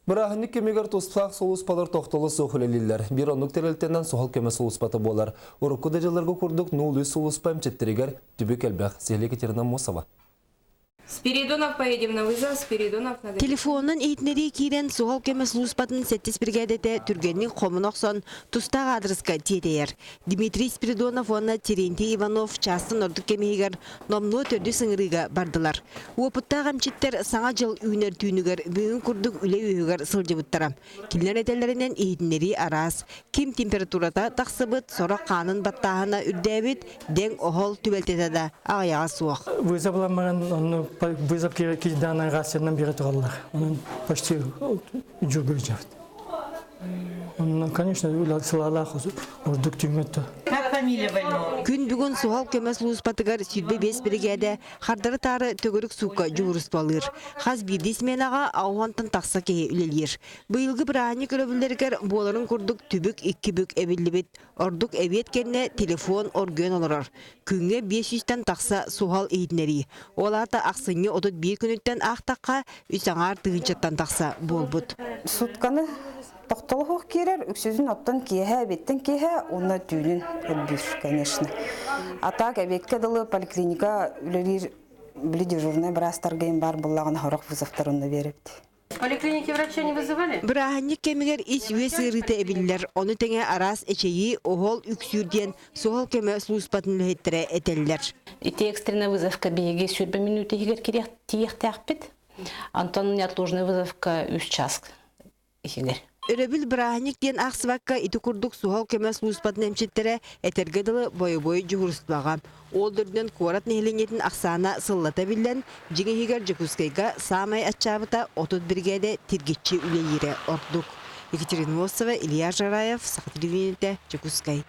Бырааһынньык кэмигэр тустаах сулууспалар тохтоло суох үлэлииллэр. Биир оннук тэрилтэнэн суһал көмө сулууспата буолар. Урукку да дьылларга курдук 03 сулууспа эмчиттэригэр түбүк элбэх. Сиһилии Екатерина Мосова. Спиридонов поедем на вызов, Спиридонов на Телефонунан иһитиннэрии киирэн суһал көмө сулууспатын сэттис биригээдэтэ түргэнник хомуна охсон тустаах аадырыска тиэтэйэр. Дмитрий Спиридонов уонна Терентий Иванов чаастан ордук кэм иһигэр номнуо төрдүс ыҥырыыга бардылар. Уопуттаах эмчиттэр Саҥа дьыл үүнэр түүнүгэр бүгүн курдук үлэ үөһүгэр сылдьыбыттара. Кинилэр этэллэринэн иһитиннэрии араас. Ким температурата тахсыбыт, сорох хаанын баттааһына үрдээбит, дэҥ-оһол түбэлтэтэ да аҕыйаҕа суох. Вызов ламмаран, онно вызов кирдаанан рациянан биэрэ тураллар. Онон почти дьугуйдьабыт. Онно, конечно, сылаалаах ордук түҥҥөттө. Как фамилия больного? Күн бүгүн суһал көмө сулууспатыгар 25 биригээдэ хардары-таары төгүрүк суукка дьуһуурустубалыыр. Хас биирдии сменаҕа 60-тан тахса киһи үлэлиир. Быйылгы бырааһынньык өрөбүллэригэр буоларын курдук түбүк икки бүк эбиллибит. Ордук эбиэт кэннэ телефон оргуйан олорор. Күҥҥэ 500-тэн тахса суһал иһитиннэрии. Ол аата ахсынньы 31 күнүттэн аахтахха, үс аҥаар тыһыынчаттан тахса буолбут. Сутканы тохтолоһуох киирэр, үксүтүн оттон киэһэ эбиэттэн киэһэ уонна түүнүн элбиир, конечно. А так эбиэккэ дылы поликлиника үлэлиир били дежурнай быраастарга баар буоллаҕына сорох вызовтар онно биэрэбит. Поликлиники врача не вызывали? Бырааһынньык кэмигэр ис-үөс ыарыыта эбиллэр, ону тэҥэ араас эчэйии, оһол үксүүр диэн суһал көмө сулууспатын үлэһиттэрэ этэллэр. Ити экстренный вызовка биһиги сүүрбэ мүнүүтэ иһигэр тиийиэхтээхпит. Антон неотложный вызовка үс час иһигэр. Өрөбүл бырааһынньык диэн аахсыбакка ити курдук суһал көмө сулууспатын эмчиттэрэ этэргэ дылы бойобуой дьуһуурустубаҕа. Ол да үрдүнэн куорат нэһилиэнньэтин ахсаана сыллата биллэн, дьиҥ иһигэр Дьокуускайга саамай аччаабыта 30 биригээдэ тиргиччи үлэлиирэ ордук. Екатерина Мосова, Илья Жараев, Саха телевидениетэ, Дьокуускай.